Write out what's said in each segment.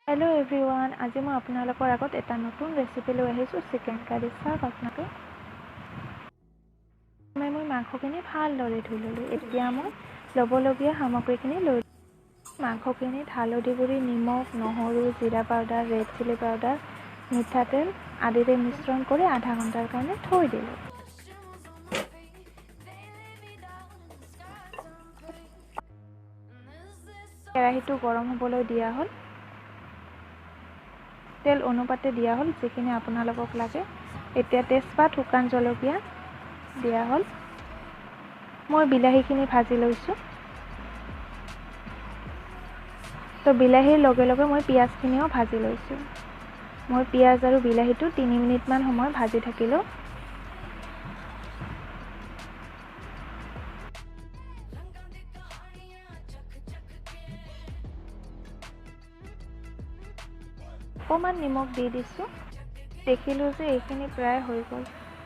Hello' everyone, আজি মই আপোনালোকৰ আগত এটা নতুন ৰেচিপি লৈ আহিছোঁ, চিকেন কাৰী। চাওক আপোনালোকে, মই মাংসখিনি ভালদৰে ধুই ল'লোঁ। এতিয়া মই ল'বলগীয়া সামগ্ৰীখিনি লৈ মাংসখিনিত হালধি গুড়ি, নিমখ, নহৰু, জিৰা পাউডাৰ, ৰেড চিলি পাউডাৰ, মিঠাতেল আদিৰে মিশ্ৰণ কৰি আধা ঘণ্টাৰ কাৰণে থৈ দিলোঁ। কেৰাহীটো গৰম হ'বলৈ দিয়া হ'ল। তেল অনুপাতে দিয়া হ'ল, যিখিনি আপোনালোকক লাগে। এতিয়া তেজপাত, শুকান জলকীয়া দিয়া হ'ল। মই বিলাহীখিনি ভাজি লৈছোঁ। তো বিলাহীৰ লগে লগে মই পিঁয়াজখিনিও ভাজি লৈছোঁ। মই পিঁয়াজ আৰু বিলাহীটো 3 মিনিটমান সময় ভাজি থাকিলোঁ। অকণমান নিমখ দি দিছোঁ। দেখিলোঁ যে এইখিনি প্ৰায় হৈ গ'ল।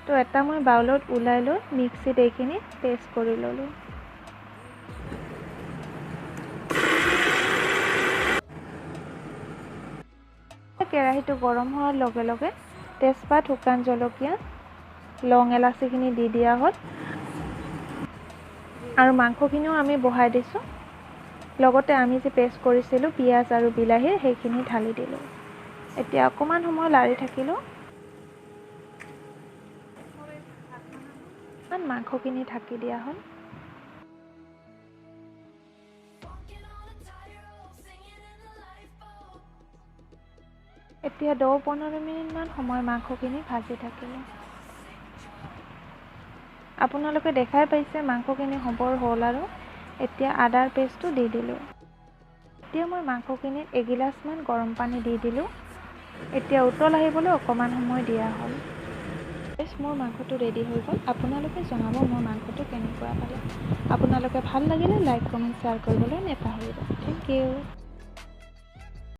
তো এটা মই বাউলত ওলাই লৈ মিক্সিত এইখিনি পেষ্ট কৰি ল'লোঁ। কেৰাহীটো গৰম হোৱাৰ লগে লগে তেজপাত, শুকান জলকীয়া, লং এলাচিখিনি দি দিয়া হ'ল আৰু মাংসখিনিও আমি বহাই দিছোঁ। লগতে আমি যে পেষ্ট কৰিছিলোঁ পিঁয়াজ আৰু বিলাহীৰ, সেইখিনি ঢালি দিলোঁ। এতিয়া অকণমান সময় লাৰি থাকিলোঁ। মাংসখিনি ঢাকি দিয়া হ'ল। এতিয়া 10-15 মিনিটমান সময় মাংসখিনি ভাজি থাকিলোঁ। আপোনালোকে দেখাই পাইছে মাংসখিনি হ'বৰ হ'ল আৰু এতিয়া আদাৰ পেষ্টটো দি দিলোঁ। এতিয়া মই মাংসখিনিত এগিলাচমান গৰম পানী দি দিলোঁ। এতিয়া উতল আহিবলৈ অকণমান সময় দিয়া হ'ল। মোৰ মাংসটো ৰেডি হৈ গ'ল। আপোনালোকে জনাব মোৰ মাংসটো কেনেকুৱা পালে। আপোনালোকে ভাল লাগিলে লাইক, কমেণ্ট, শ্বেয়াৰ কৰিবলৈ নেপাহৰিব। Thank you.